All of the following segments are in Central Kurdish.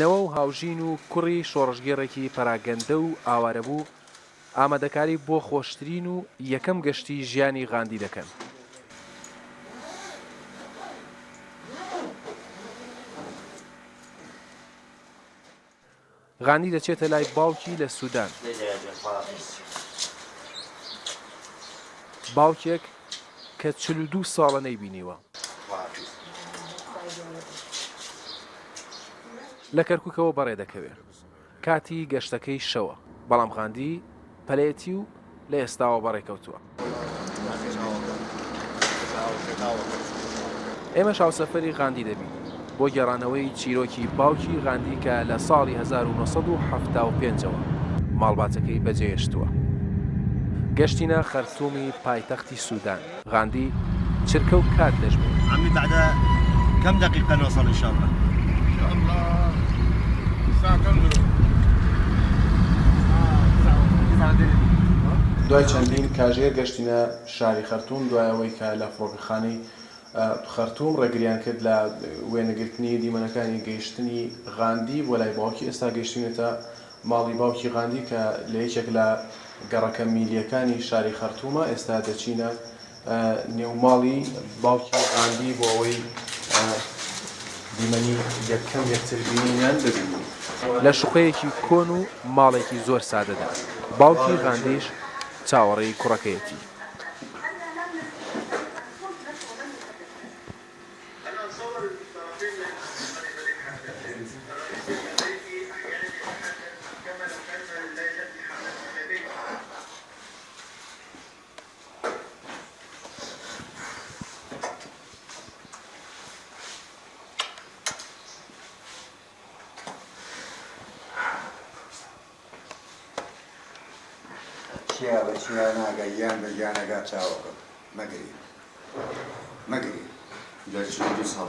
نەوە و هاوژین و کوڕی شۆڕشگێڕێکی پەراگەندە و ئاوارەبوو ئامادەکاری بۆ خۆشترین و یەکەم گەشتی ژیانی غاندی دەکەن. غاندی دەچێتە لای باوکی لە سودان. باوکێک کە 42 ساڵە نەیبینیوە. لە کەرکوکەوە بەڕێ دەکەوێ. کاتی گەشتەکەی شەوە، بەڵام غاندی پەلەیەتی و لە ئێستاوە بەڕێکەوتووە. ئێمەش هاوسەفەری غاندی دەبین بۆ گێڕانەوەی چیرۆکی باوکی غاندی کە لە ساڵی 1975 ەوە ماڵباتەکەی بەجێهێشتووە. گەشتینە خەرتومی پایتەختی سودان. غاندی چرکە و کات دەژمێرێت. عمي بعد كم دقيقة نوصل إن شاء الله؟ إن شاء الله الساعة كم دلوقتي؟ دوای چەندین کاژێر گەشتینە شاری خەرتوم، دوای ئەوەی کە لە فڕۆکەخانەی خەرتوم ڕێگریان کرد لە وێنەگرتنی دیمەنەکانی گەیشتنی غاندی بۆ لای باوکی، ئێستا گەیشتوینەتە ماڵی باوکی غاندی کە لە یەکێک لە گەڕەکە میلییەکانی شاری خەرتومە، ئێستا دەچینە نێو ماڵی باوکی غاندی بۆ ئەوەی دیمەنی یەکەم یەکتربینینیان ببینین. لە شوقەیەکی کۆن و ماڵێکی زۆر سادەدا، باوکی غاندیش چاوەڕێی کوڕەکەیەتی. چیا بە چیا ناگا گیان بە گیان ئەگا چاوەکەم مەگری مەگری. دوای 42 ساڵ.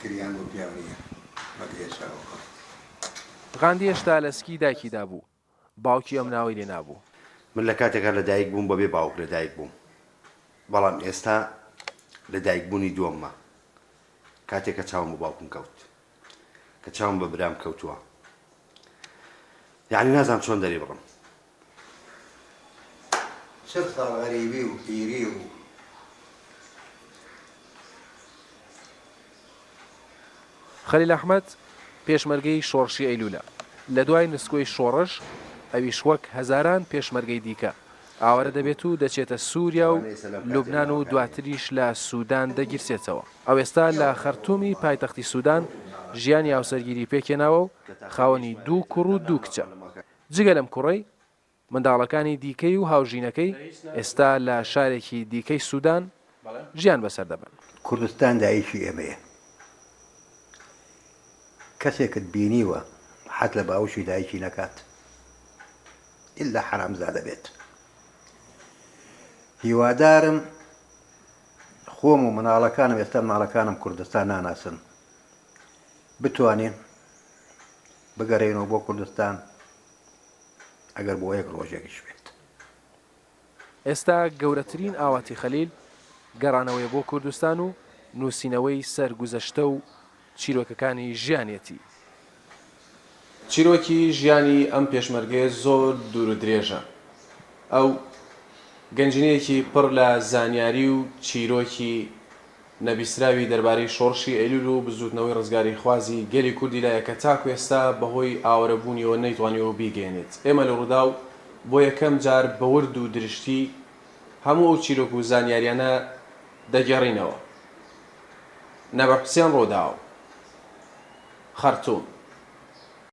گریان بۆ پیاو نییە مەگرێ چاوەکەم. غاندی هێشتا لە سکی دایکیدا بوو، باوکی ئەم ناوەی لێ نابوو. من لە کاتێکا لە دایک بووم بەبێ باوک لە دایک بووم بەڵام ئێستا لە دایک بوونی دووەممە کاتێک کە چاوم بە باوکم کەوت کە چاوم بە برام کەوتووە یعنی نازانم چۆن دەری بڕم. 40 ساڵ غەریبی و پیری و. خەلیل ئەحمەد، پێشمەرگەی شۆڕشی ئەیلولە، لە دوای نسکۆی شۆڕش، ئەویش وەک هەزاران پێشمەرگەی دیکە، ئاوارە دەبێت و دەچێتە سوریا و لوبنان و دواتریش لە سودان دەگیرسێتەوە. ئەو ئێستا لە خەرتومی پایتەختی سودان ژیانی هاوسەرگیری پێکهێناوە و خاوەنی دوو کوڕ و دوو کچە. جگە لەم کوڕەی، منداڵەکانی دیکەی و هاوژینەکەی ئێستا لە شارێکی دیکەی سودان ژیان بەسەر دەبەن. کوردستان دایکی ئێمەیە. کەسێکت بینیوە حەز لە باوکی دایکی نەکات؟ ئیلا حەرامزادە بێت. هیوادارم خۆم و مناڵەکانم ئێستا مناڵەکانم کوردستان ناناسن بتوانین بگەرێینەوە بۆ کوردستان ئەگەر بۆ یەک ڕۆژێکیش بێت. ئێستا گەورەترین ئاواتی خەلیل گەڕانەوەیە بۆ کوردستان و نووسینەوەی سەرگوزەشتە و چیرۆکەکانی ژیانیەتی. چیرۆکی ژیانی ئەم پێشمەرگەیە زۆر دوور و درێژە. ئەو گەنجینەیەکی پڕ لە زانیاری و چیرۆکی نەبیستراوی دەربارەی شۆڕشی ئەیلول و بزووتنەوەی ڕزگاریخوازی گەلی کوردی لایە کە تاکو ئێستا بەهۆی ئاوەرەبوونیەوە نەیتوانیوە بیگەیەنێت. ئێمە لە ڕووداو بۆ یەکەم جار بە ورد و درشتی هەموو ئەو چیرۆک و زانیاریانە دەگێڕینەوە. نەبەر حوسێن ڕووداو، خەرتوم.